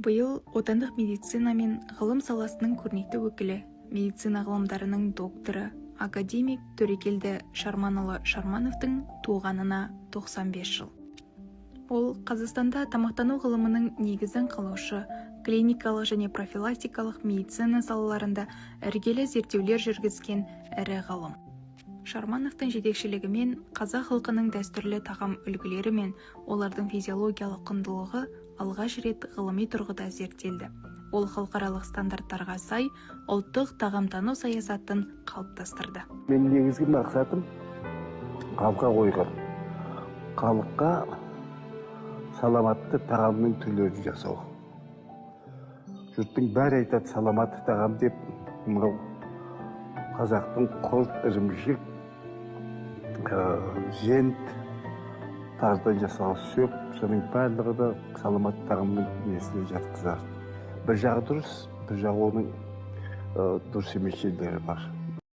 Биыл отандық медицина мен ғылым саласының көрнекті өкілі, медицина ғылымдарының докторы, академик Төрекелді Шарманұлы Шармановтың туғанына 95 жыл. Ол Қазақстанда тамақтану ғылымының негізін қалаушы, клиникалық және профилактикалық медицина салаларында іргелі зерттеулер жүргізген ірі ғалым. Шармановтың жетекшілігімен қазақ халқының дәстүрлі тағам үлгілері мен олардың физиологиялық құндылығы алғаш рет ғылыми тұрғыда зерттелді. Ол халықаралық стандарттарға сай ұлттық тағамтану саясатын қалыптастырды. Менің негізгі мақсатым халыққа қойған, халыққа саламатты тағамның түрлерін жасау. Жұрттың бәрі айтады саламатты тағам деп, мынау қазақтың құрт, ірімшік, жент, таздан жасалған сөк, соның барлығы да саламатты тағамның несіне жатқызады. Бір жағы дұрыс, бір жағы оның дұрыс емес жерлері бар.